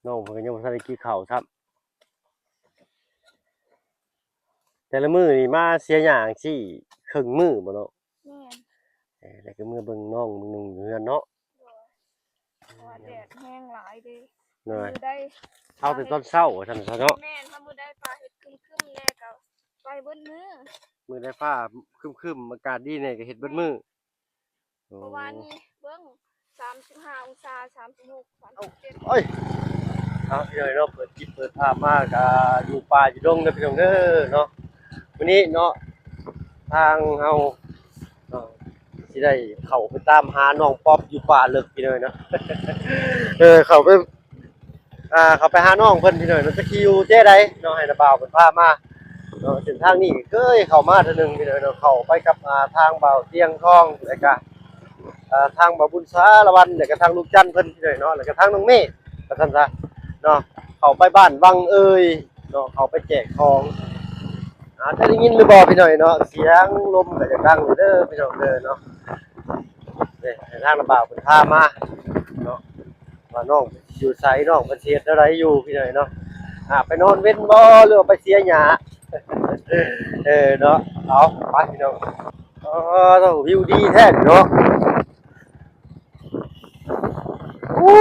ນ້ອງເພິ່ນກໍຍັງບໍ່ທັນໄດ້ກິນເຂົ້າຊ້ຳ. ແຕ່ລະມື້ນີ້ມາເສຍຫຍ້າຈັ່ງຊີ້ເຄິ່ງມື້ບໍ່ເນາະ? ແມ່ນ. ເອີ ແລ້ວກໍເມືອເບິ່ງນ້ອງເບິ່ງໜຸ່ງຢູ່ເຮືອນເນາະ. ໂດຍ. ເພາະວ່າແດດແຮງຫຼາຍເດ້. ໂດຍ. ມື້ໃດ ເອົາແຕ່ຕອນເຊົ້າວ່າຊັ້ນຊະເນາະ. ແມ່ນ. ຖ້າມື້ໃດຟ້າເຮັດຄຶ້ມໆແດ່ກໍໄປເບິດມື້. ມື້ໃດຟ້າຄຶ້ມໆ ອາກາດດີແດ່ກໍເຮັດເບິດມື້. ແມ່ນ. ໂອ້ ເພາະວ່ານີ້ເບິ່ງ ສາມສິບຫ້າອົງສາ ສາມສິບຫົກ ສາມສິບເຈັດ. ໂອ້ຍ ເອົາ ພີ່ນ້ອງເນາະ ເປີດຄລິບເປີດພາບມາກະຢູ່ປ່າຢູ່ດົງເດີພີ່ນ້ອງເດີເນາະ. ມື້ນີ້ເນາະ ທາງເຮົາເນາະ ຊິໄດ້ເຂົ້າໄປຕາມຫານ້ອງປັອບຢູ່ປ່າເລິກພີ່ນ້ອງເນາະ. ເອີ ເຂົ້າໄປ ອ່າ ເຂົ້າໄປຫານ້ອງເພິ່ນພີ່ນ້ອງເນາະ ຈັກຊິຢູ່ເຈ້ໃດເນາະ ໃຫ້ນ້າບ່າວເພິ່ນພາມາເນາະ. ເສັ້ນທາງນີ້ເຄີຍເຂົ້າມາເທື່ອໜຶ່ງພີ່ນ້ອງເນາະ ເຂົ້າໄປກັບ ອ່າ ທາງບ່າວຕຽງທອງ ແລ້ວກະ ອ່າ ທາງບ່າວບຸນສາລະວັນ ແລ້ວກະທາງລຸງຈັນເພິ່ນພີ່ນ້ອງເນາະ ແລ້ວກະທາງນ້ອງເມ ວ່າຊັ້ນຊະເນາະ. ເຂົ້າໄປບ້ານວັງເອີຍເນາະ ເຂົ້າໄປແຈກຂອງ. ອາດຈະໄດ້ຍິນຫຼືບໍ່ພີ່ນ້ອງເນາະ ສຽງລົມກໍຈະດັງເດີພີ່ນ້ອງເດີເນາະ. ນີ້ ໃຫ້ທາງນ້າບ່າວເພິ່ນພາມາເນາະ ວ່ານ້ອງຢູ່ໃສ ນ້ອງເພິ່ນຊິເຮັດແນວໃດຢູ່ພີ່ນ້ອງເນາະ. ອາ ໄປນອນເວັນບໍ່ ຫຼືວ່າໄປເສຍຫຍ້າ? ເອີເນາະ ເອົາ ໄປພີ່ນ້ອງ. ອໍ ວິວດີແທ້ເນາະ. ໂອ້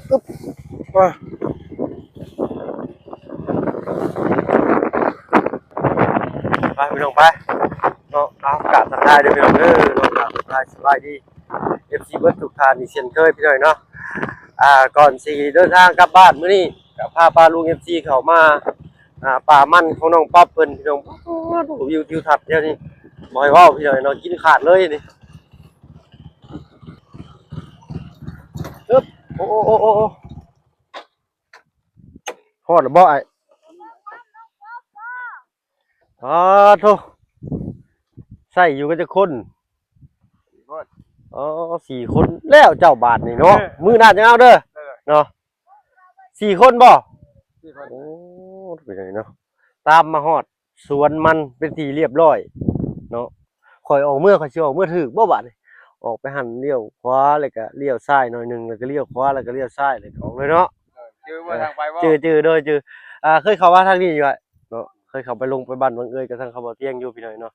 ອຶບ ມາ ໄປພີ່ນ້ອງໄປເນາະ. ເອົາ ກາບທັກທາຍເດີພີ່ນ້ອງເດີເນາະ ກາບທັກທາຍສະບາຍດີ ເອັຟຊີ ເບິດທຸກທ່ານອີກເຊັ່ນເຄີຍພີ່ນ້ອງເນາະ. ອ່າ ກ່ອນຊິເດີນທາງກັບບ້ານມື້ນີ້ ກໍພາປ້າລຸງ ເອັຟຊີ ເຂົ້າມາ ອ່າ ປ່າມັນຂອງນ້ອງປັອບເພິ່ນພີ່ນ້ອງ. ໂອ້ ວິວທິວທັດແຖວນີ້ບໍ່ໃຫ້ເວົ້າພີ່ນ້ອງເນາະ ກິນຂາດເລີຍນີ້. ອຶບ ໂອ້ ໂອ້ ໂອ້ ໂອ້ ຮອດແລ້ວບໍ່ອ້າຍ? ອ້າໂທ້ ໃຊ້ຢູ່ກັນຈັກຄົນ? ສີ່ຄົນ. ອໍ ສີ່ຄົນແລ້ວເຈົ້າບາດນີ້ເນາະ. ເອີ ມື້ໜ້າຈັ່ງເອົາເດີ ເອີ ເນາະ. ສີ່ຄົນບໍ່? ສີ່ຄົນ. ໂອ້ ເປັນຫຍັງເນາະ ຕາມມາຮອດສວນມັນເປັນທີ່ລຽບລ້ອຍເນາະ. ຂ້ອຍອອກເມືອ ຂ້ອຍຊິອອກເມືອຖືກບໍ່ບາດນີ້? ອອກໄປຫັ້ນລ້ຽວຂວາ ແລ້ວກະລ້ຽວຊ້າຍໜ້ອຍໜຶ່ງ ແລ້ວກະລ້ຽວຂວາ ແລ້ວກະລ້ຽວຊ້າຍ ແລ້ວກະອອກເລີຍເນາະ. ເອີ ຈື່ບໍ່ ເອີ ທາງໄປບໍ່? ຈື່ ຈື່ ໂດຍ ຈື່. ອ່າ ເຄີຍເຂົ້າມາທາງນີ້ຢູ່ອ້າຍເນາະ ເຄີຍເຂົ້າໄປລົງໄປບ້ານວັງເອີຍ ກະທາງເຂົາບໍ່ທ່ຽງຢູ່ພີ່ນ້ອງເນາະ.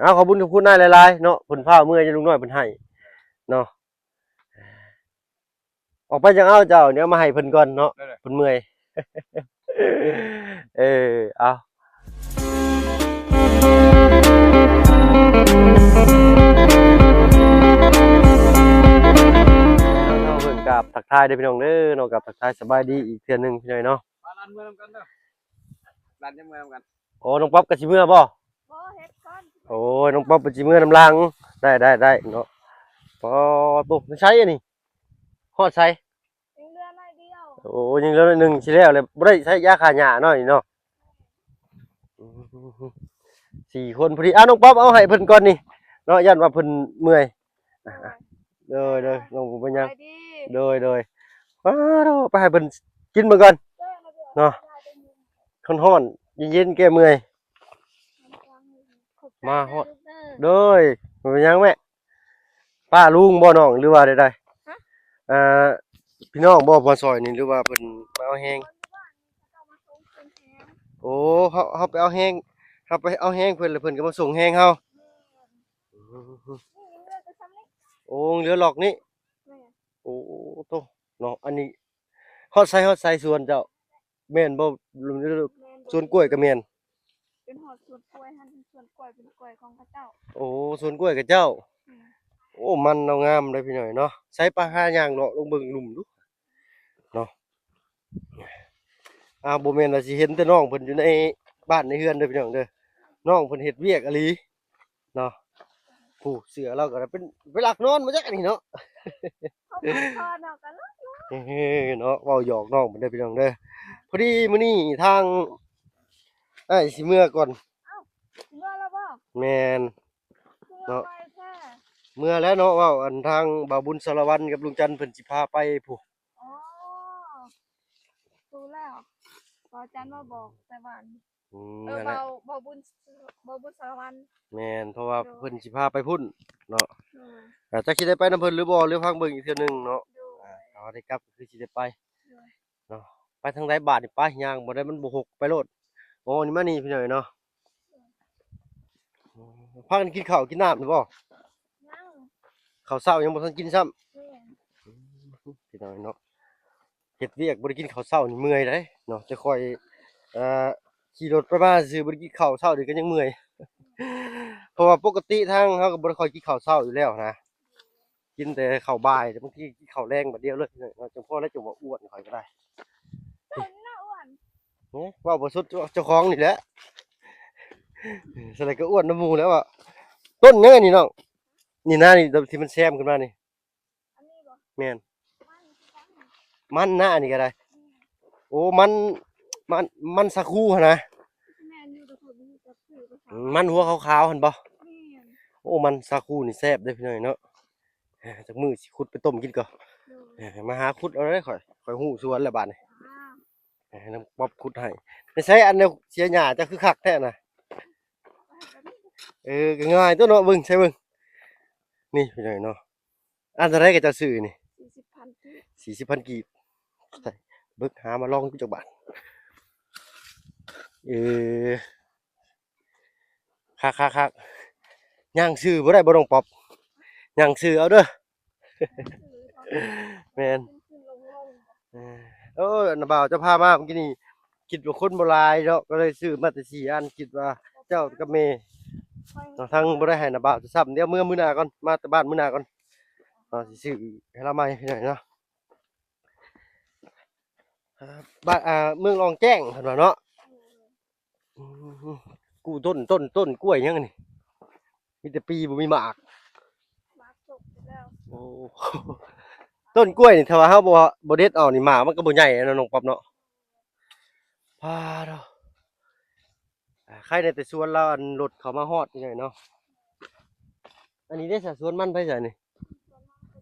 ເອົາ ຂອບຄຸນ ຂອບຄຸນອ້າຍຫຼາຍໆເນາະ ເພິ່ນພາເມືອ ຍາມລຸງນ້ອຍເພິ່ນໃຫ້ເນາະ. ອອກໄປຈັ່ງເອົາ ເຈົ້ານີ້ເອົາມາໃຫ້ເພິ່ນກ່ອນເນາະ. ເອີ ເພິ່ນເມື່ອຍ. ເອີ ເອົາ ເຮົາເພິ່ນກາບທັກທາຍເດີພີ່ນ້ອງເດີເນາະ ກາບທັກທາຍສະບາຍດີອີກເທື່ອໜຶ່ງພີ່ນ້ອງເນາະ. ມາ ຫຼານເມືອນຳກັນເດີ ຫຼານຈະເມືອນຳກັນ. ໂອ້ ນ້ອງປັອບກໍຊິເມືອບໍ່? ບໍ່ ເຮັດກ່ອນ. ໂອ້ຍ ນ້ອງປັອບກໍຊິເມືອນຳຫຼັງ. ໄດ້ ໄດ້ ໄດ້ເນາະ. ປາໂຕ ໃສອັນນີ້ ຮອດໃສ? ຍັງເຫຼືອໜ້ອຍດຽວ. ໂອ້ ຍັງເຫຼືອໜ້ອຍໜຶ່ງ ຊິແລ້ວແລ້ວ ບໍ່ໄດ້ໃຊ້ຢາຂ້າຫຍ້າເນາະນີ້ເນາະ. ອືມ ສີ່ຄົນພໍດີ. ອ້າວ ນ້ອງປັອບ ເອົາໃຫ້ເພິ່ນກ່ອນນີ້ເນາະ ຢ້ານວ່າເພິ່ນເມື່ອຍ. ໂດຍ ໂດຍ ນ້ອງບໍ່ເປັນຫຍັງ. ໂດຍ ໂດຍ. ປາໂທ ໄປໃຫ້ເພິ່ນກິນເບິ່ງກ່ອນເນາະ ຮ້ອນໆ ເຢັນໆ ແກ້ເມື່ອຍ. ມາຮອດ ໂດຍ ບໍ່ເປັນຫຍັງແມ່. ປ້າລຸງບໍ່ນ້ອງ ຫຼືວ່າໃດໆ? ຮະ? ເອີ ພີ່ນ້ອງບໍ່ມາຊ່ອຍນີ້ ຫຼືວ່າເພິ່ນມາເອົາແຮງ? ໂອ້ ເຮົາ ເຮົາໄປເອົາແຮງ ເຮົາໄປເອົາແຮງເພິ່ນ ແລ້ວເພິ່ນກໍມາສົ່ງແຮງເຮົາ. ໂອ້ ເຫຼືອລັອກນີ້. ໂອ້ໂຕ ເນາະ ອັນນີ້ ຮອດໃສ ຮອດໃສສວນເຈົ້າ? ແມ່ນບໍ່? ແມ່ນ ສວນກ້ວຍກໍແມ່ນ. ຈົນຮອດສວນກ້ວຍຫັ້ນ ສວນກ້ວຍເປັນກ້ວຍຂອງເຂົາເຈົ້າ. ໂອ້ ສວນກ້ວຍເຂົາເຈົ້າ. ອືມ ໂອ້ ມັນເອົາງາມເດ້ພີ່ນ້ອງເນາະ. ໃສ ໄປຫາຍ່າງເລາະລົງເບິ່ງລຸ່ມດູເນາະ. ອ້າວ ບໍ່ແມ່ນວ່າຊິເຫັນແຕ່ນ້ອງເພິ່ນຢູ່ໃນບ້ານໃນເຮືອນເດີພີ່ນ້ອງເດີ. ນ້ອງເພິ່ນເຮັດວຽກອີ່ຫຼີ ເນາະ. ຜູ້ເສື້ອລາວກໍເປັນ ໄປລັກນອນມາຈັກອັນນີ້ເນາະ. ເຂົາພັກຜ່ອນເນາະ ກໍລັກນອນ. ເອີ ເນາະ ເວົ້າຫຍອກນ້ອງເພິ່ນເດີພີ່ນ້ອງເດີ. ພໍດີມື້ນີ້ທາງອ້າຍຊິເມືອກ່ອນ. ເອົ້າ ຊິເມືອແລ້ວບໍ່? ແມ່ນ ຄືວ່າ ເນາະ ໄວແທ້. ເມືອແລ້ວເນາະ ເວົ້າອັນທາງບ່າວບຸນສາລະວັນກັບລຸງຈັນເພິ່ນຊິພາໄປພຸ້ນ. ອໍ ຮູ້ແລ້ວ ບ່າວຈັນມາບອກແຕ່ບ້ານ. ອືມ ເອີ ນັ້ນແຫຼະ ເບົາ ເບົາບຸນ ເບົາບຸນສາລະວັນ. ແມ່ນ ເພາະວ່າ ໂດຍ ເພິ່ນຊິພາໄປພຸ້ນເນາະ. ໂດຍ ອາ ຈັກຊິໄດ້ໄປນຳເພິ່ນຫຼືບໍ່ ຫຼືຟັງເບິ່ງອີກເທື່ອໜຶ່ງເນາະ. ໂດຍ ອາ ເອົາ ໄດ້ກັບກໍຄືຊິໄດ້ໄປ ໂດຍ ເນາະ. ໄປທາງໃດບາດນີ້? ໄປ ຍ່າງບໍ່ໄດ້ ມັນບໍ່ຫົກ ໄປໂລດ. ໂອ້ ນີ້ມານີ້ພີ່ນ້ອງເນາະ. ໂດຍ ພາກັນກິນເຂົ້າກິນນ້ຳແລ້ວບໍ່? ຍັງ ເຂົ້າເຊົ້າຍັງບໍ່ທັນກິນຊ້ຳ. ແມ່ນ ອືມ ພີ່ນ້ອງເນາະ ເຮັດວຽກບໍ່ໄດ້ກິນເຂົ້າເຊົ້ານີ້ເມື່ອຍເດ້ເນາະ. ແຕ່ຂ້ອຍ ເອີ ຂີ່ລົດໄປມາຊື່ ບໍ່ໄດ້ກິນເຂົ້າເຊົ້ານີ້ກໍຍັງເມື່ອຍ ເພາະວ່າປົກກະຕິທາງເຮົາກໍບໍ່ໄດ້ຄ່ອຍກິນເຂົ້າເຊົ້າຢູ່ແລ້ວນະ ກິນແຕ່ເຂົ້າບ່າຍ ແຕ່ບາງທີກິນເຂົ້າແລງບາດດຽວເລີຍເນາະ. ຈັ່ງພໍແລ້ວຈັ່ງວ່າອ້ວນ ຂ້ອຍກໍໄດ້. ຕົ້ນນະອ້ວນ ເອີ ເວົ້າບໍ່ສຸດ ເຈົ້າຂອງນີ້ແຫຼະ ສະໄລກໍອ້ວນນຳໝູ່ແລ້ວ. ຕົ້ນຫຍັງອັນນີ້ນ້ອງ? ນີ້ນະ ນີ້ທີ່ມັນແຊມຂຶ້ນມານີ້. ອັນນີ້ບໍ່? ແມ່ນ ມັນນະ ອັນນີ້ກໍໄດ້. ອືມ ໂອ້ ມັນ ມັນ ມັນສາຄູຫັ້ນນະ. ແມ່ນຢູ່ ແຕ່ຂ້ອຍບໍ່ຮູ້ຈັກຊື່ພາສາ. ອືມ ມັນຫົວຂາວໆຫັ້ນບໍ່? ແມ່ນ ໂອ້ ມັນສາຄູນີ້ແຊບເດ້ພີ່ນ້ອງເນາະ. ເອີ ຈັກມື້ຊິຂຸດໄປຕົ້ມກິນກ່ອນ. ໂດຍ ເອີ ມາຫາຂຸດເອົາເດີຂ້ອຍ ຂ້ອຍຮູ້ສວນແລ້ວບາດນີ້. ອ່າ ເອີ ນ້ອງປັອບຂຸດໃຫ້. ໄປໃສ ອັນແນວເສຍຫຍ້າເຈົ້າຄືຄັກແທ້ນະ? ເອີ ກໍງ່າຍຕົວະເນາະ. ເບິ່ງ ໃສ່ເບິ່ງ ນີ້ພີ່ນ້ອງເນາະ. ອັນເທົ່າໃດກໍເຈົ້າຊື້ນີ້? ສີ່ສິບພັນກີບ ສີ່ສິບພັນກີບ. ໃສ່ເບິ່ງ ຫາມາລອງຢູ່ຈັກບາດ. ເອີ ຄັກໆໆ ຍ່າງຊື້ບໍ່ໄດ້ບໍ່ນ້ອງປັອບ? ຍ່າງຊື້ເອົາເດີ. ແມ່ນ ເອີ ໂອ້ຍ ນ້າບ່າວເຈົ້າພາມາເມື່ອກີ້ນີ້ ຄິດວ່າຄົນບໍ່ຫຼາຍເນາະ ກໍເລີຍຊື້ມາແຕ່ສີ່ອັນ ຄິດວ່າເຈົ້າກັບແມ່ເນາະ. ທັງບໍ່ໄດ້ໃຫ້ນ້າບ່າວເຈົ້າຊ້ຳ ດຽວເມືອມື້ໜ້າກ່ອນ ມາແຕ່ບ້ານມື້ໜ້າກ່ອນເນາະ ຊິຊື້ໃຫ້ລາວໃໝ່ພີ່ນ້ອງເນາະ. ບ້ານ ອ່າ ເມືອງລ່ອງແຈ້ງເພິ່ນວ່າເນາະ. ອືມ ກູຕົ້ນ ຕົ້ນ ຕົ້ນກ້ວຍຫຍັງນີ້ ມີແຕ່ປີບໍ່ມີໝາກ ໝາກຕົກໄປແລ້ວ. ໂອ້ ຕົ້ນກ້ວຍນີ້ ຖ້າວ່າເຮົາບໍ່ ບໍ່ເດັດອອກນີ້ ໝາກມັນກໍບໍ່ໃຫຍ່ເນາະ ນ້ອງປັອບເນາະ. ພາດ ອ່າ ໃຄແດ່ແຕ່ສວນລາວ ອັນລົດເຂົ້າມາຮອດນີ້ເນາະ. ອັນນີ້ເດ້ສະ ສວນມັນໃຜສະນີ້?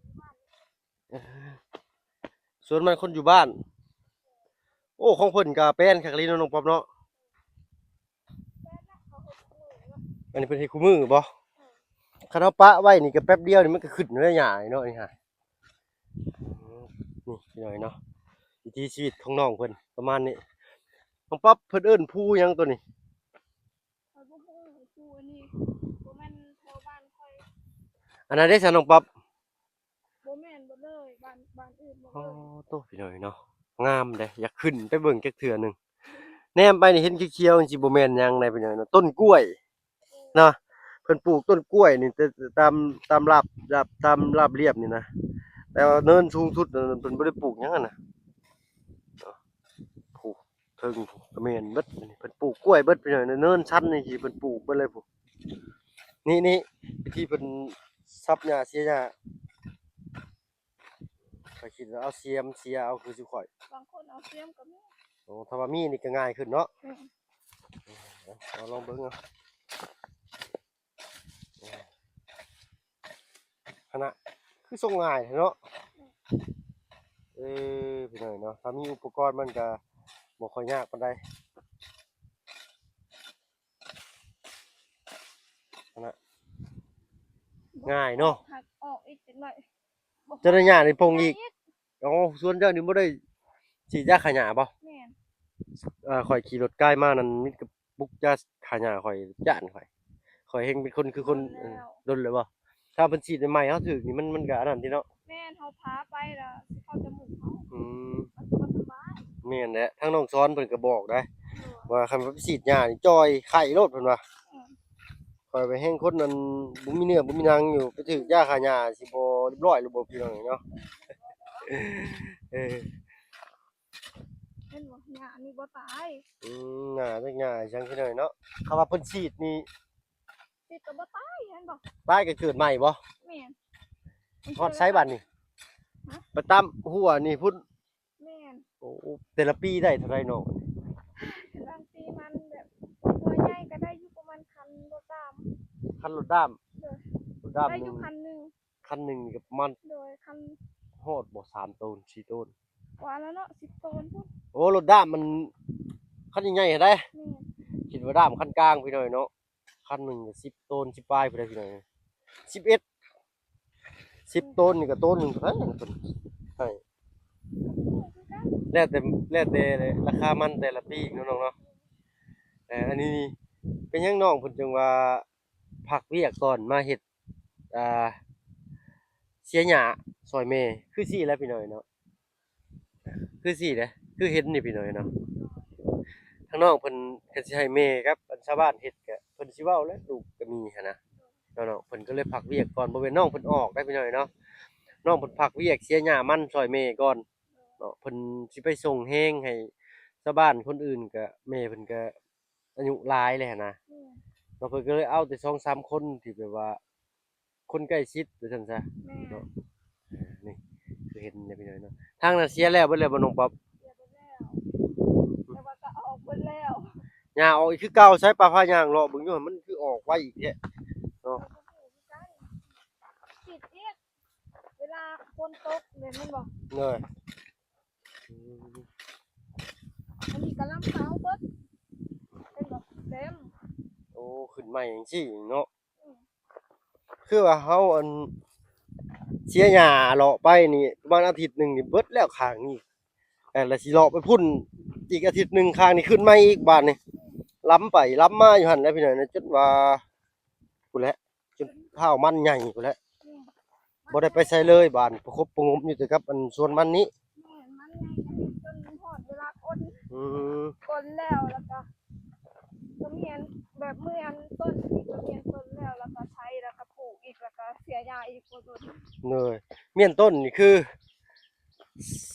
ເອີ ສວນມັນຄົນຢູ່ບ້ານ. ໂອ້ ຂອງເພິ່ນກະແປນຄັກອີ່ຫຼີເນາະ ນ້ອງປັອບເນາະ. ອັນນີ້ເພິ່ນເຮັດຄູ່ມື້ບໍ່? ຄັນເຮົາປະໄວ້ນີ້ກະແປັບດຽວນີ້ມັນກະຂຶ້ນແລ້ວ ຫຍ້ານີ້ເນາະ ນີ້ຫາ. ນີ້ພີ່ນ້ອງເນາະ ວິຖີຊີວິດຂອງນ້ອງເພິ່ນປະມານນີ້. ນ້ອງປັອບ ເພິ່ນເອີ້ນພູຫຍັງໂຕນີ້? ຂ້ອຍບໍ່ຮູ້ ພູອັນນີ້ບໍ່ແມ່ນແຖວບ້ານຂ້ອຍ. ອັນນັ້ນເດ້ສະ ນ້ອງປັອບ? ບໍ່ແມ່ນເບິດເລີຍ ບ້ານ ບ້ານອື່ນເບິດເລີຍ. ໂອ້ ໂຕ ພີ່ນ້ອງເນາະ ງາມເດ້ ຢາກຂຶ້ນໄປເບິ່ງຈັກເທື່ອໜຶ່ງ. ແນມໄປນີ້ເຫັນຂຽວໆ ຈັ່ງຊີ້ ບໍ່ແມ່ນຫຍັງໃດພີ່ນ້ອງເນາະ ຕົ້ນກ້ວຍເນາະ. ເພິ່ນປູກຕົ້ນກ້ວຍນີ້ ແຕ່ ຕາມ ຕາມລາບ ລາບ ຕາມລາບລຽບນີ້ນະ ແຕ່ວ່າເນີນສູງສຸດນັ້ນເພິ່ນບໍ່ໄດ້ປູກຫຍັງຫັ້ນນະ. ເທິງກະແມ່ນເບິດ ເພິ່ນປູກກ້ວຍເບິດພີ່ນ້ອງ ເນີນຊັນນີ້ຊິເພິ່ນປູກເບິດເລີຍພຸ້ນ. ນີ້ ນີ້ ວິທີເພິ່ນສັບຫຍ້າເສຍຫຍ້າ ຂ້ອຍຄິດວ່າເອົາສຽມເສຍເອົາຄືຊຸຂ້ອຍ ບາງຄົນເອົາສຽມກໍມີ. ໂອ້ ຖ້າວ່າມີນີ້ກໍງ່າຍຂຶ້ນເນາະ. ແມ່ນ ເອົາລອງເບິ່ງເອົາ. ຫັ້ນນະ ຄືສົ່ງງ່າຍແທ້ເນາະ. ເອີ ພີ່ນ້ອງເນາະ ຖ້າມີອຸປະກອນມັນກະບໍ່ຄ່ອຍຍາກປານໃດ. ຫັ້ນນະ ງ່າຍເນາະ ຫັກອອກອີກຈັກໜ້ອຍ. ເຈົ້າໄດ້ຫຍ້າໃນພົງອີກ. ເອົາ ສວນເຈົ້ານີ້ບໍ່ໄດ້ສີດຢາຂ້າຫຍ້າບໍ່? ແມ່ນ ເອີ ຂ້ອຍຂີ່ລົດກາຍມານັ້ນ ມີແຕ່ປຸກຢາຂ້າຫຍ້າ ຂ້ອຍຢ້ານ ຂ້ອຍ ຂ້ອຍແຮ່ງເປັນຄົນຄືຄົນ ດົນແລ້ວ ດົນແລ້ວບໍ່? ຖ້າເພິ່ນສີດໃໝ່ໆ ເຮົາຖືກນີ້ ມັນ ມັນກະອັນນັ້ນຕິເນາະ. ແມ່ນ ເຮົາພາໄປລະຊິເຂົ້າຈະມູກເຮົາ. ອືມ ມັນຊິບໍ່ສະບາຍ. ແມ່ນແຫຼະ ທາງນ້ອງສອນເພິ່ນກະບອກໄດ໋ ໂດຍ ວ່າຄັນໄປສີດຫຍ້ານີ້ຈ່ອຍໄຂ້ໂລດເພິ່ນວ່າ. ແມ່ນ ຂ້ອຍໄປແຮ່ງຄົນນັ້ນ ບໍ່ມີເນື້ອບໍ່ມີໜັງຢູ່ ໄປຖືກຢາຂ້າຫຍ້າ ຊິບໍ່ຮຽບຮ້ອຍຫຼືບໍ່ ພີ່ນ້ອງເນາະ. ເອີ ເຫັນບໍ່ ຫຍ້ານີ້ບໍ່ຕາຍ. ອືມ ຫຍ້າຈັກຫຍ້າຫຍັງ ພີ່ນ້ອງເນາະ. ຄຳວ່າເພິ່ນສີດນີ້ ສີດກໍບໍ່ຕາຍ ເຫັນບໍ່? ຕາຍກໍເກີດໃໝ່ບໍ່? ແມ່ນ ຮອດໃສບາດນີ້? ຮະ? ໄປຕາມຫົວນີ້ພຸ້ນ. ແມ່ນ ໂອ້ ແຕ່ລະປີໄດ້ເທົ່າໃດນ້ອງ? ບາງປີມັນແບບ ຫົວໃຫຍ່ກໍໄດ້ຢູ່ປະມານຄັນລົດດ້າມ. ຄັນລົດດ້າມ? ໂດຍ ລົດດ້າມ ໄດ້ຢູ່ ໜຶ່ງ ຄັນໜຶ່ງ. ຄັນໜຶ່ງນີ້ກໍປະມານ ໂດຍ ຄັນ ຮອດບໍ່ ສາມໂຕນ ສີ່ໂຕນ ກວ່າແລ້ວເນາະ ສິບໂຕນພຸ້ນ. ໂອ້ ລົດດ້າມມັນຄັນໃຫຍ່ໆ ຫັ້ນໃດ. ແມ່ນ ຄິດວ່າດ້າມຄັນກາງ ພີ່ນ້ອງເນາະ. ຄັນໜຶ່ງກໍສິບໂຕນ ສິບປາຍພຸ້ນໃດ ພີ່ນ້ອງ. ສິບເອັດ ສິບໂຕນນີ້ກໍໂຕນໜຶ່ງເທົ່າໃດ ເພິ່ນໃຫ້ ແລ້ວແຕ່ ແລ້ວແຕ່ລາຄາມັນແຕ່ລະປີເນາະນ້ອງເນາະ. ເອີ ອັນນີ້ເປັນຫຍັງນ້ອງເພິ່ນຈຶ່ງວ່າພັກວຽກກ່ອນມາເຮັດ ອ່າ ເສຍຫຍ້າຊ່ອຍແມ່ ຄືຊີ້ແຫຼະພີ່ນ້ອງເນາະ. ຄືຊີ້ເດ້ ຄືເຫັນນີ້ພີ່ນ້ອງເນາະ. ທາງນ້ອງເພິ່ນກໍຊິໃຫ້ແມ່ກັບອັນຊາວບ້ານເຮັດ ກໍເພິ່ນຊິເວົ້າແຫຼະ ລູກກໍມີຫັ້ນນະເນາະ. ເພິ່ນກໍເລີຍພັກວຽກກ່ອນ ບໍ່ແມ່ນນ້ອງເພິ່ນອອກໄດ໋ພີ່ນ້ອງເນາະ. ນ້ອງເພິ່ນພັກວຽກເສຍຫຍ້າມັນຊ່ອຍແມ່ກ່ອນເນາະ. ເພິ່ນຊິໄປສົ່ງແຮງໃຫ້ຊາວບ້ານຄົນອື່ນ ກໍແມ່ເພິ່ນກໍອາຍຸຫຼາຍແລ້ວຫັ້ນນະ ແມ່ນ ເນາະ. ເພິ່ນກໍເລີຍເອົາແຕ່ສອງສາມຄົນທີ່ແບບວ່າ ຄົນໃກ້ຊິດວ່າຊັ້ນຊະ ແມ່ນ ເນາະ. ເອີ ນີ້ຄືເຫັນແຫຼະພີ່ນ້ອງເນາະ. ທາງນັ້ນເສຍແລ້ວເບິດແລ້ວບໍ່ນ້ອງປັອບ? ເສຍເບິດແລ້ວ ແຕ່ວ່າກໍອອກເບິດແລ້ວ. ຫຍ້າອອກອີກຄືເກົ່າ. ໃສ ປາພາຍ່າງເລາະເບິ່ງຢູ່ ມັນຄືອອກໄວອີກແທ້ເນາະ. ເຮົາກໍບໍ່ຮູ້ຄືກັນ ຊິດອີກ ເວລາຝົນຕົກເດ້ ແມ່ນບໍ່? ເອີ ອືມ ອັນນີ້ກະລຳເອົາເບິດ ເຫັນບໍ່? ເຕັມ. ໂອ້ ຂຶ້ນໃໝ່ຈັ່ງຊີ້ເນາະ. ອືມ ຄືວ່າເຮົາ ອັນ ເສຍຫຍ້າເລາະໄປນີ້ປະມານອາທິດໜຶ່ງນີ້ເບິດແລ້ວຂ້າງນີ້. ແລ້ວຊິເລາະໄປພຸ້ນອີກອາທິດໜຶ່ງ ຂ້າງນີ້ຂຶ້ນໃໝ່ອີກບາດນີ້. ອືມ ລຳໄປລຳມາຢູ່ຫັ້ນແຫຼະພີ່ນ້ອງ ຈົນວ່າພຸ້ນແຫຼະ ຈົນທ້າວມັນໃຫຍ່ພຸ້ນແຫຼະ. ອືມ ບໍ່ໄດ້ໄປໃສເລີຍບາດນີ້ ປະຄົບປະຫງົມຢູ່ແຕ່ກັບອັນສວນມັນນີ້. ແມ່ນ ມັນໃຫຍ່ອັນນີ້ຈົນຮອດເວລາກົນ. ອືມ ກົນແລ້ວ ແລ້ວກໍ ກໍມີອັນ ແບບມີອັນຕົ້ນ ກໍມີອັນຕົ້ນແລ້ວ ແລ້ວກໍໄຖ ແລ້ວກໍປູກອີກ ແລ້ວກໍເສຍຫຍ້າອີກບໍ່ດົນ. ໂດຍ ມ້ຽນຕົ້ນນີ້ຄື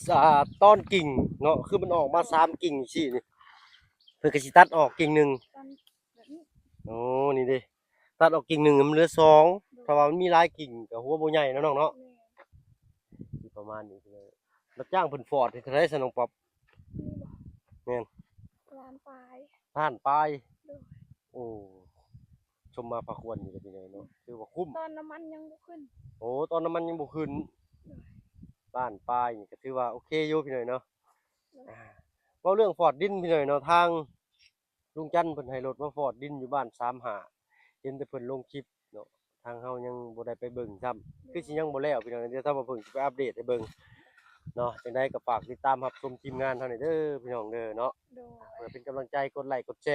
ສ- ອ່າ ຕອນກິ່ງເນາະ ຄືມັນອອກມາສາມກິ່ງຊີ້ນີ້ ເພິ່ນກໍຊິຕັດອອກກິ່ງໜຶ່ງ. ແບບນີ້ ໂອ້ ນີ້ເດ້ ຕັດອອກກິ່ງໜຶ່ງໃຫ້ມັນເຫຼືອສອງ. ໂດຍ ຖ້າວ່າມັນມີຫຼາຍກິ່ງກໍຫົວບໍ່ໃຫຍ່ເນາະນ້ອງເນາະ. ແມ່ນ ຊິປະມານນີ້. ຮັບຈ້າງເພິ່ນຟອດເທົ່າໃດຊັ້ນນ້ອງປັອບ? ນີ້ບໍ່? ແມ່ນ ລ້ານປາຍ. ລ້ານປາຍ? ໂດຍ ໂອ້ ສົມມາພາຄວນຢູ່ເດ້ພີ່ນ້ອງເນາະ ຖືວ່າຄຸ້ມ. ຕອນນ້ຳມັນຍັງບໍ່ຂຶ້ນ. ໂອ້ ຕອນນ້ຳມັນຍັງບໍ່ຂຶ້ນ. ໂດຍ ລ້ານປາຍນີ້ກໍຖືວ່າໂອເຄຢູ່ພີ່ນ້ອງເນາະ. ໂດຍ ອ່າ ເວົ້າເລື່ອງຟອດດິນພີ່ນ້ອງເນາະ ທາງ ລຸງຈັນເພິ່ນໃຫ້ລົດມາຟອດດິນຢູ່ບ້ານສາມຫ້າ ເຫັນແຕ່ເພິ່ນລົງຄລິບເນາະ ທາງເຮົາຍັງບໍ່ໄດ້ໄປເບິ່ງຊ້ຳ. ຄືຊິຍັງບໍ່ແລ້ວພີ່ນ້ອງ ດຽວທາງບ່າວເພິ່ງຊິໄປອັບເດດໃຫ້ເບິ່ງເນາະ. ຈັ່ງໃດກໍຝາກຕິດຕາມຮັບຊົມທີມງານເຮົານີ້ເດີພີ່ນ້ອງເດີເນາະ. ໂດຍ ເພື່ອເປັນກຳລັງໃຈ ກົດໄລກົດແຊ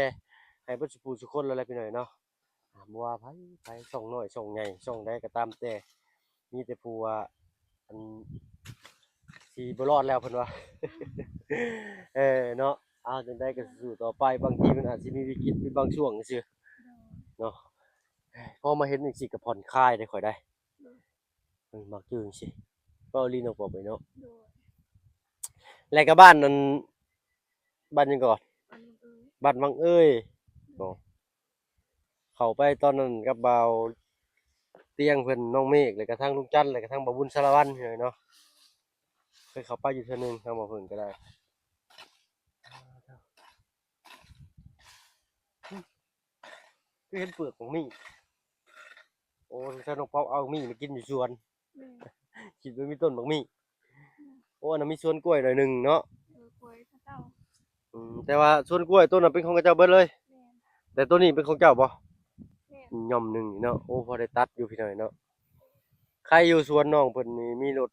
ໃຫ້ເບິດສູ່ຜູ້ສູ່ຄົນແລ້ວແຫຼະພີ່ນ້ອງເນາະ. ອ່າ ບໍ່ວ່າໃຜ ໃຜ ຊ່ອງນ້ອຍ ຊ່ອງໃຫຍ່ ຊ່ອງໃດກໍຕາມແຕ່ ມີແຕ່ຜູ້ວ່າ ອັນ ຊິບໍ່ລອດແລ້ວເພິ່ນວ່າ. ເອີ ເນາະ ເອົາ ຈັ່ງໃດກໍສູ້ຕໍ່ໄປ ບາງທີມັນອາດຊິມີວິກິດເປັນບາງຊ່ວງຊື່ ໂດຍ ເນາະ. ພໍມາເຫັນຈັ່ງຊີ້ກໍຜ່ອນຄາຍໄດ້ຂ້ອຍໄດ້. ໂດຍ ເອີ ມັກຢູ່ຈັ່ງຊີ້ ເວົ້າອີ່ຫຼີນ້ອງປອບເອີຍເນາະ. ໂດຍ ແລະກໍບ້ານ ອັນ ບ້ານຫຍັງເກາະ? ບ້ານວັງເອີຍ. ບ້ານວັງເອີຍ ໂດຍ ບໍ່ ເຂົ້າໄປຕອນນັ້ນກັບບ່າວຕຽງເພິ່ນ ນ້ອງເມກ ແລ້ວກະທາງລຸງຈັນ ແລ້ວກະທາງບ່າວບຸນສາລະວັນເນາະ. ເຄີຍເຂົ້າໄປຢູ່ເທື່ອໜຶ່ງ ທາງບ່າວເພິ່ງກໍໄດ້. ຄືເຫັນເປືອກໝາກມີ້. ໂອ້ ສົງໄສນ້ອງປອບເອົາໝາກມີ້ມາກິນຢູ່ສວນ. ແມ່ນ ຄິດວ່າມີຕົ້ນໝາກມີ້. ແມ່ນ ໂອ້ ອັນນັ້ນມີສວນກ້ວຍໜ້ອຍໜຶ່ງເນາະ. ເອີ ກ້ວຍເຂົາເຈົ້າ. ອືມ ແຕ່ວ່າສວນກ້ວຍໂຕນັ້ນເປັນຂອງເຂົາເຈົ້າເບິດເລີຍ. ແມ່ນ ແຕ່ໂຕນີ້ເປັນຂອງເຈົ້າບໍ່? ແມ່ນ ຢ່ອມໜຶ່ງເນາະ. ໂອ້ ພໍໄດ້ຕັດຢູ່ພີ່ນ້ອງເນາະ. ໃຄຢູ່ສວນນ້ອງເພິ່ນນີ້ມີລົດ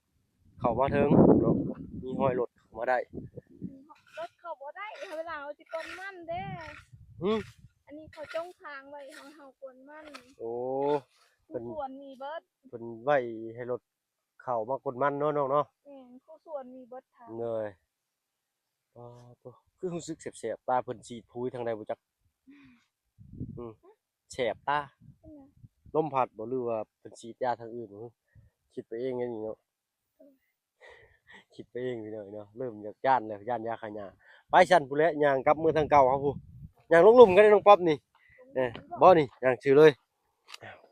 ເຂົ້າມາເຖິງເນາະ ມີຮອຍລົດເຂົ້າມາໄດ້. ອືມ ລົດເຂົ້າບໍ່ໄດ້ ເວລາເຮົາຊິກົນມັນເດ້. ຫື? ອັນນີ້ເຂົາຈົ່ງທາງໄວ້ໃຫ້ເຮົາກົນມັນ. ໂອ້ ເພິ່ນ ສວນມີເບິດ ເພິ່ນໄວ້ໃຫ້ລົດ ເຂົ້າມາກົນມັນເນາະນ້ອງເນາະ. ແມ່ນ ຄູ່ສວນມີເບິດທາງ. ເລີຍ ອໍ ໂຕ ຄືຮູ້ສຶກແສບໆ ຕາເພິ່ນສີດຝຸ່ນທາງໃດບໍ່ຈັກ. ອືມ ແສບຕາ ເປັນຫຍັງ? ລົມພັດບໍ່ ຫຼືວ່າເພິ່ນສີດຢາທາງອື່ນບໍ່? ຄິດໄປເອງໄດ໋ນີ້ເນາະ. ເອີ ຄິດໄປເອງພີ່ນ້ອງເນາະ ເລີ່ມຢາກຢ້ານແລ້ວ ຢ້ານຢາຂ້າຫຍ້າ. ໄປຊັ້ນພຸ້ນແຫຼະ ຍ່າງກັບເມືອທາງເກົ່າເຮົາພຸ້ນ. ຍ່າງລົງລຸ່ມກັນເດ້ນ້ອງປັອບນີ້ ເອີ ບໍ່ນີ້ ຍ່າງຊື່ເລີຍ.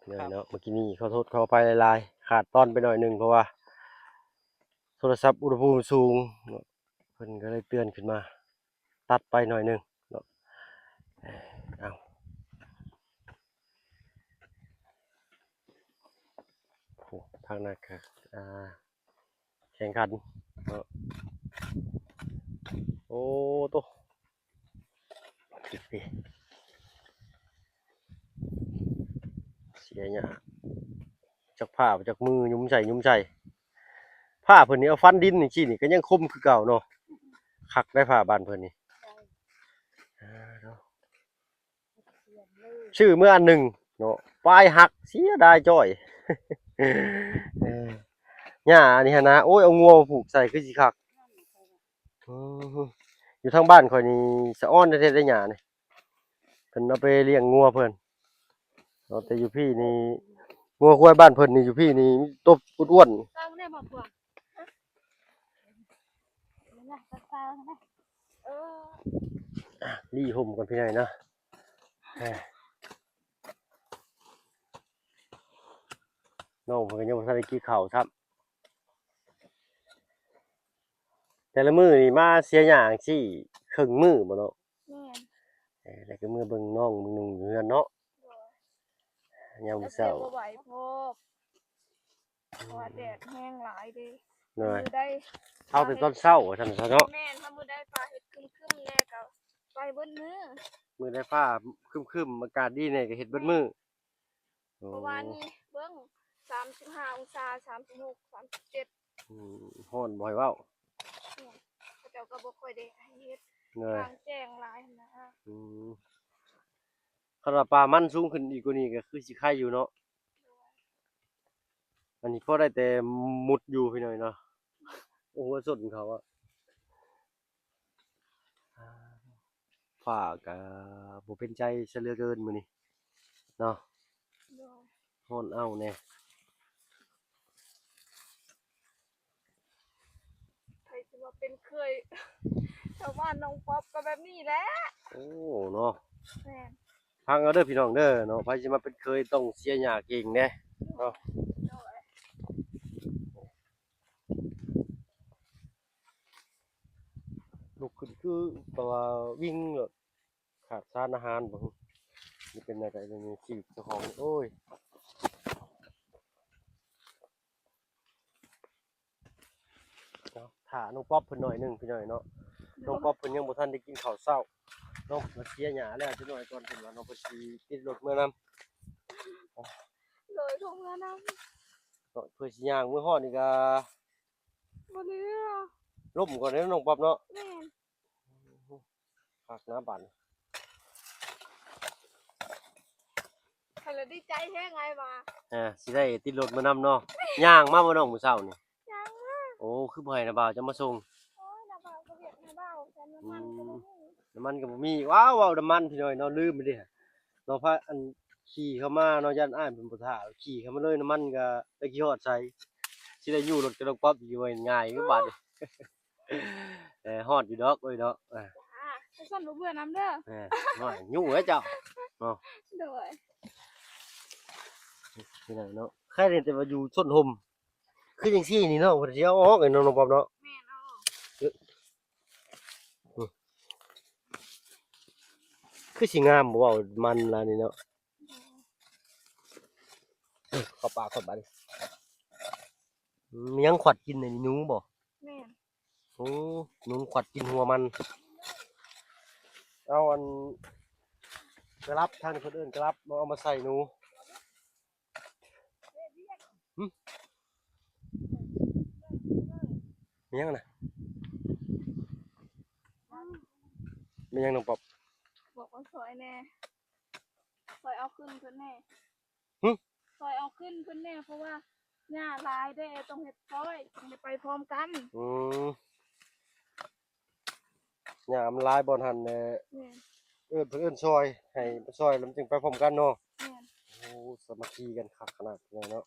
ເອີ ເນາະ ເມື່ອກີ້ນີ້ຂໍໂທດຂໍອະໄພຫຼາຍໆ ຂາດຕອນໄປໜ້ອຍໜຶ່ງ ເພາະວ່າໂທລະສັບອຸນຫະພູມສູງເນາະ ເພິ່ນກໍເລີຍເຕືອນຂຶ້ນມາ ຕັດໄປໜ້ອຍໜຶ່ງເນາະ. ເອົາ ໂອ້ ທາງນັ້ນກໍ ອ່າ ແຂ່ງຂັນເນາະ. ໂອ້ ໂຕ ເສຍຫຍ້າ ຈັກຜ້າຈັກມືຫຍຸມໃສ່ຫຍຸມໃສ່. ຜ້າເພິ່ນນີ້ເອົາຟັນດິນນີ້ຊີ້ນີ້ກໍຍັງຄົມຄືເກົ່າເນາະ. ຄັກໄດ໋ ຝາບ້ານເພິ່ນນີ້ ເອີ ເນາະ. ຊື້ເມື່ອອັນໜຶ່ງເນາະ ປາຍຫັກ ເສຍດາຍຈ້ອຍ. ເອີ ຫຍ້າອັນນີ້ຫັ້ນນະ ໂອ້ຍ ເອົາງົວມາຜູກໃສ່ຄືຊິຄັກ. ອືມ ຢູ່ທາງບ້ານຂ້ອຍນີ້ສະອອນແທ້ໆ ໄດ໋ຫຍ້ານີ້ ເພິ່ນເອົາໄປລ້ຽງງົວເພິ່ນເນາະ. ແຕ່ຢູ່ພີ້ນີ້ ງົວຄວາຍບ້ານເພິ່ນນີ້ ຢູ່ພີ້ນີ້ມີໂຕອ້ວນໆ. ລີ່ຮົ່ມກ່ອນພີ່ນ້ອງເນາະ. ນ້ອງເພິ່ນກໍຍັງບໍ່ທັນໄດ້ກິນເຂົ້າຊ້ຳ. ແຕ່ລະມື້ນີ້ມາເສຍຫຍ້າຈັ່ງຊີ້ເຄິ່ງມື້ບໍ່ເນາະ? ແມ່ນ. ເອີ ແລ້ວກໍເມືອເບິ່ງນ້ອງເບິ່ງໜຸ່ງຢູ່ເຮືອນເນາະ. ໂດຍ. ຍາມເຊົ້າ ແລ້ວກໍບໍ່ໄຫວພໍ ເພາະວ່າແດດແຮງຫຼາຍເດ້. ໂດຍ. ມື້ໃດ ເອົາແຕ່ຕອນເຊົ້າວ່າຊັ້ນຊະເນາະ. ແມ່ນ. ຖ້າມື້ໃດຟ້າເຮັດຄຶ້ມໆແດ່ກໍໄປເບິດມື້. ມື້ໃດຟ້າຄຶ້ມໆ ອາກາດດີແດ່ກໍເຮັດເບິດມື້. ແມ່ນ. ໂອ້ ເມື່ອວານນີ້ເບິ່ງ ສາມສິບຫ້າອົງສາ ສາມສິບຫົກ ສາມສິບເຈັດ. ອືມ ຮ້ອນບໍ່ໃຫ້ເວົ້າ. ແມ່ນ. ເຂົາເຈົ້າກໍບໍ່ຄ່ອຍໄດ້ໃຫ້ເຮັດ ໂດຍ ກາງແຈ້ງຫຼາຍຫັ້ນນະ. ອືມ ຄັນວ່າປ່າມັນສູງຂຶ້ນອີກກວ່ານີ້ກໍຄືຊິໄຄຢູ່ເນາະ. ໂດຍ. ອັນນີ້ພໍໄດ້ແຕ່ມຸດຢູ່ພີ່ນ້ອງເນາະ. ໂອ້ ຫົວຊົນເຂົາອະ. ຟ້າກະບໍ່ເປັນໃຈຊະເຫຼືອເກີນມື້ນີ້ເນາະ. ໂດຍ. ຮ້ອນເອົ້າແດ່. ໃຜຊິມາເປັນເຄີຍ ຊາວບ້ານໜອງປອບກໍແບບນີ້ແຫຼະ. ໂອ້ ເນາະ. ແມ່ນ. ຟັງເອົາເດີພີ່ນ້ອງເດີເນາະ, ໃຜຊິມາເປັນເຄີຍຕ້ອງເສຍຫຍ້າເກັ່ງແດ່ເນາະ. ໂດຍ. ລຸກຂຶ້ນຄືແບບວ່າວິ່ງໂລດ ຂາດສານອາຫານບໍ່ ຫຼືເປັນແນວໃດ ດຽວນີ້ຊີວິດເຈົ້າຂອງ ໂອ້ຍ. ເນາະ ຖ້ານ້ອງປັອບເພິ່ນໜ້ອຍໜຶ່ງພີ່ນ້ອງເນາະ. ນ້ອງປັອບເພິ່ນຍັງບໍ່ທັນໄດ້ກິນເຂົ້າເຊົ້າ. ນ້ອງເພິ່ນເສຍຫຍ້າແລ້ວ ຈັກໜ້ອຍກ່ອນ ເພິ່ນວ່ານ້ອງເພິ່ນຊິຕິດລົດເມືອນຳ. ໂດຍ ລົງເມືອນຳ ເພື່ອຊິຍ່າງເມືອຮອດນີ້ກະ ບໍ່ເຫຼືອ ລົ້ມກ່ອນເດ້ນ້ອງປັອບເນາະ. ແມ່ນ. ຄັກນະບາດນີ້ ຂ້ອຍລະດີໃຈແຮງອ້າຍວ່າ ອ່າ ຊິໄດ້ຕິດລົດມານຳເນາະ. ຍ່າງມາບໍ່ນ້ອງມື້ເຊົ້ານີ້? ຍ່າງມາ. ໂອ້ ຄືບໍ່ໃຫ້ນ້າບ່າວເຈົ້າມາສົ່ງ? ໂອ້ຍ ນ້າບ່າວກໍວຽກນ້າບ່າວ ແຕ່ນ້ຳມັນກໍບໍ່ມີ. ອືມ ນ້ຳມັນກໍບໍ່ມີ. ວ້າວ ເວົ້ານ້ຳມັນພີ່ນ້ອງເນາະ ລືມໄປເດ້ເນາະ. ພາ ອັນ ຂີ່ເຂົ້າມາເນາະ ຢ້ານອ້າຍເພິ່ນບໍ່ຖ້າ ຂີ່ເຂົ້າມາເລີຍ ນ້ຳມັນກໍຈັກຊິຮອດໃສ. ຊິໄດ້ຍູ້ລົດກັບນ້ອງປັອບອີກ ບໍ່ແມ່ນງ່າຍເດ້ບາດນີ້. ເອີ ຮອດຢູ່ດອກເອີຍເນາະ. ເອີ ຊັ້ນບໍ່ເບື່ອນຳເດີ. ເອີ ນ້ອຍຍູ້ເອີຍເຈົ້າເນາະ. ໂດຍ. ພີ່ນ້ອງເນາະ ໃຄແຕ່ວ່າຢູ່ຊົນຮົ່ມ ຄືຈັ່ງຊີ້ນີ້ເນາະ ເພິ່ນຊິເອົາອອກເນາະ ນ້ອງປອມເນາະ. ແມ່ນ ເອົາອອກ. ອື ຄືຊິງາມບໍ່ເວົ້າມັນລະນີ້ເນາະ. ເຂົ້າປາກກ່ອນບາດນີ້. ອື ມີຫຍັງຂວັດກິນນີ້ ໜູບໍ່? ແມ່ນ. ໂອ້ ໜູຂວັດກິນຫົວມັນ. ເອົາອັນກະລັບ ທາງນີ້ເພິ່ນເອີ້ນກະລັບ ເອົາມາໃສ່ໜູ. ຫຶ ມີຫຍັງນະ? ມີຫຍັງນ້ອງປອບ? ບອກວ່າຊ່ອຍແດ່ ຊ່ອຍເອົາຂຶ້ນເພິ່ນແດ່. ຫຶ ຊ່ອຍເອົາຂຶ້ນເພິ່ນແດ່ ເພາະວ່າຫຍ້າຫຼາຍເດ້ ຕ້ອງເຮັດຊ່ອຍ ຕ້ອງໄດ້ໄປພ້ອມກັນ. ອື ຫຍ້າມັນຫຼາຍບ່ອນຫັ້ນແຫຼະ. ແມ່ນ. ເອີ້ນ ເພິ່ນເອີ້ນຊ່ອຍ ໃຫ້ມາຊ່ອຍ ແລ້ວມັນຈຶ່ງໄປພ້ອມກັນເນາະ. ແມ່ນ. ໂອ້ ສາມັກຄີກັນຄັກຂະໜາດເນາະ.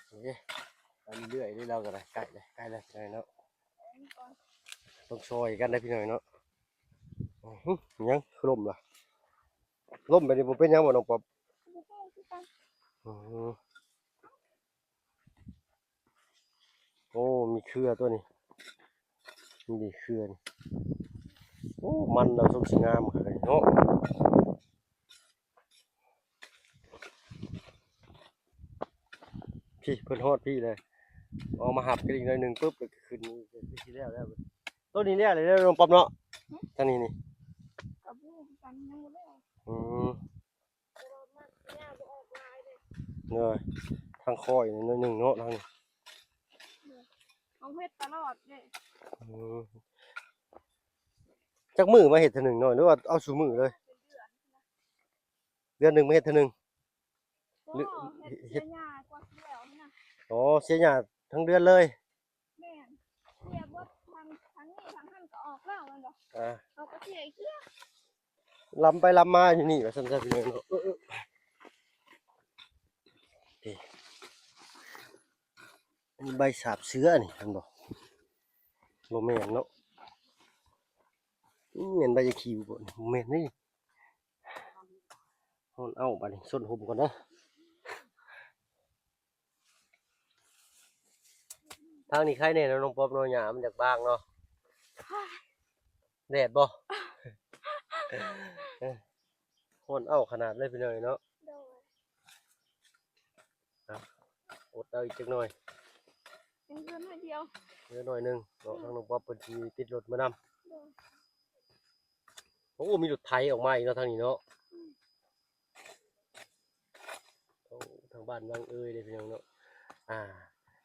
ເອີ ໄປເລື້ອຍໆເດ້ ລາວກໍໄດ້ ໃກ້ແລ້ວ ໃກ້ແລ້ວເນາະ. ຕ້ອງຊ່ອຍກັນໄດ໋ພີ່ນ້ອງເນາະ. ຫຶ ຫຍັງຄືລົ້ມລະ? ລົ້ມແບບນີ້ບໍ່ເປັນຫຍັງບໍ່ນ້ອງປອບ? ບໍ່ຮູ້ຄືກັນ. ອື ໂອ້ ມີເຄືອຕົວນີ້ ມີເຄືອນີ້. ໂອ້ ມັນລາວຊົງຊິງາມຄັກເນາະ. ພີ້ ເພິ່ນຮອດພີ້ເລີຍ ອອກມາຮັບກັນອີກໜ້ອຍໜຶ່ງປຶບ ແລ້ວກໍຂຶ້ນນີ້ ຄືຊິແລ້ວແລ້ວ. ໂຕນີ້ແລ້ວເລີຍເນາະ ນ້ອງປອບເນາະ. ຫຶ ທາງນີ້ນີ້ ກໍບໍ່ຮູ້ຄືກັນ ຍັງບໍ່ແລ້ວ. ອື ແຕ່ວ່າມັນຫຍ້າບໍ່ອອກຫຼາຍເດ້. ເອີ ທາງຂ້ອຍໜ້ອຍໜຶ່ງເນາະ ທາງນີ້. ເອີ ເຮັດຕະຫຼອດເດ້. ອືມ ຈັກມື້ມາເຮັດເທື່ອໜຶ່ງນ້ອຍ ຫຼືວ່າເອົາຊຸມື້ເລີຍ? ເປັນເດືອນ ເດືອນໜຶ່ງມາເຮັດເທື່ອໜຶ່ງ. ບໍ່ ເຮັດ ເຮັດເສຍຫຍ້າກວ່າຊິແລ້ວຫັ້ນນະ. ອໍ ເສຍຫຍ້າທັງເດືອນເລີຍ. ແມ່ນ ເສຍເບິດ ທາງ ທາງນີ້ທາງຫັ້ນກໍອອກແລ້ວແມ່ນບໍ່? ອ່າ ເຮົາກໍເສຍອີກເທື່ອ. ລຳໄປລຳມາຢູ່ນີ້ວ່າຊັ້ນຊະ ພີ່ນ້ອງເນາະ. ເອີ ເອີ ນີ້ໃບສາບເສືອນີ້ ເຫັນບໍ່? ບໍ່ແມ່ນເນາະ. ອືມ ແມ່ນໃບຢາຄີວບໍ່? ບໍ່ແມ່ນເດ້. ຮ້ອນເອົ້າ ບາດນີ້ ຊົນຫົ່ມກ່ອນເດີ. ທາງນີ້ໄຄແດ່ເນາະນ້ອງປອບເນາະ ຫຍ້າມັນຢາກບາງເນາະ. ແດດບໍ່? ເອີ ຮ້ອນເອົ້າຂະໜາດເລີຍພີ່ນ້ອງເນາະ. ໂດຍ ອ່ະ ອົດເອົາອີກຈັກໜ່ອຍ ຍັງເຫຼືອໜ້ອຍດຽວ ເຫຼືອໜ້ອຍໜຶ່ງເນາະ. ອືມ ທາງນ້ອງປອບເພິ່ນຊິຕິດລົດມານຳ. ໂດຍ ໂອ້ ມີລົດໄຖອອກມາອີກເນາະທາງນີ້ເນາະ. ອືມ ໂອ້ ທາງບ້ານວັງເອີຍເດ້ພີ່ນ້ອງເນາະ. ອ່າ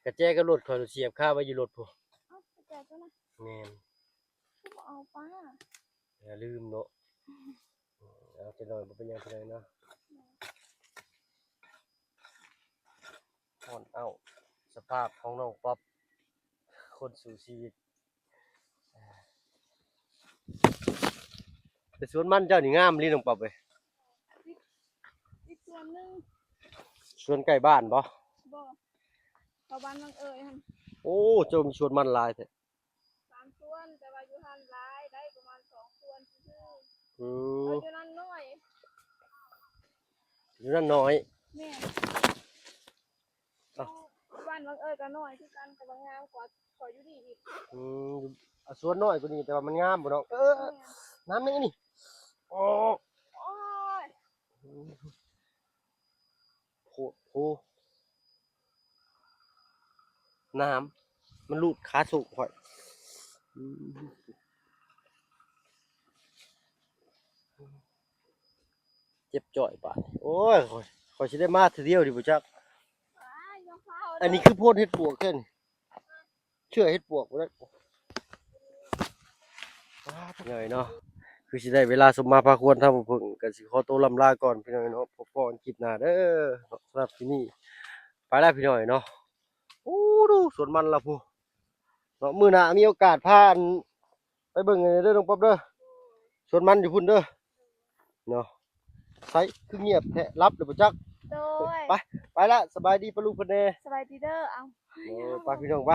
ກະແຈກັບລົດຂ້ອຍ ລົດສຽບຄາໄວ້ຢູ່ລົດພຸ້ນ. ເອົ້າ ກະແຈຕົວນັ້ນ. ແມ່ນ ຄືບໍ່ເອົາປາ? ຢ່າລືມເນາະ. ເອົາຈັກໜ້ອຍ ບໍ່ເປັນຫຍັງເທົ່າໃດເນາະ. ຮ້ອນເອົ້າ ສະພາບຂອງນ້ອງປອບ ຄົນສູ້ຊີວິດ. ແຕ່ສວນມັນເຈົ້ານີ້ງາມອີ່ຫຼີນ້ອງປອບເອີຍ. ອີກ ອີກສວນໜຶ່ງ. ສວນໃກ້ບ້ານບໍ່? ບໍ່ ເຂົ້າບ້ານວັງເອີຍຫັ້ນ. ໂອ້ ເຈົ້າມີສວນມັນຫຼາຍແທ້. ສາມສວນ ແຕ່ວ່າຢູ່ຫັ້ນຫຼາຍ ໄດ້ປະມານສອງສວນຊື່ໆ. ອືມ ເອີ ຢູ່ນັ້ນໜ້ອຍ ຢູ່ນັ້ນໜ້ອຍ. ແມ່ນ ເອົ້າ ຢູ່ບ້ານວັງເອີຍກໍໜ້ອຍຄືກັນ ກໍວ່າງາມກວ່າ ກວ່າຢູ່ນີ້ອີກ. ອືມ ອ່າ ສວນນ້ອຍກວ່ານີ້ ແຕ່ວ່າມັນງາມບໍ່ນ້ອງ? ເອີ ແມ່ນ ນ້ຳຍັງອັນນີ້. ໂອ້ ໂອ້ຍ ອືມ ໂພດໂພ ນ້ຳມັນລູດຂາສູງຂ້ອຍ. ອືມ ເຈັບຈ້ອຍບາດນີ້. ໂອ້ຍ ຂ້ອຍ ຂ້ອຍຊິໄດ້ມາເທື່ອດຽວນີ້ບໍ່ຈັກ. ອ້າຍ ຢ່າຟ້າວເດີ ອັນນີ້ຄືໂພນເຫັດປວກແທ້ນີ້. ເຊື້ອເຫັດປວກບໍ່ໄດ້. ປາດ ພີ່ນ້ອງເນາະ ຄືຊິໄດ້ເວລາສົມມາພາຄວນ ທາງພວກເພິ່ນກໍຊິຂໍໂຕລ່ຳລາກ່ອນ ພີ່ນ້ອງເນາະ. ພົບພໍ້ກັນຄລິບໜ້າເດີເນາະ. ສຳລັບທີ່ນີ້ໄປແລ້ວ ພີ່ນ້ອງເນາະ. ໂອ້ ດູສວນມັນລະພຸ້ນເນາະ. ມື້ໜ້າມີໂອກາດພາ ອັນ ໄປເບິ່ງເດີນ້ອງປອບເດີ ສວນມັນຢູ່ພຸ້ນເດີເນາະ. ໃສຄືງຽບແທ້ ຫຼັບແລ້ວບໍ່ຈັກ. ໂດຍ ໄປ ໄປລະ ສະບາຍດີປ້າລຸງເພິ່ນແດ່. ສະບາຍດີເດີ. ເອົາ ເອີ ໄປພີ່ນ້ອງ ໄປ.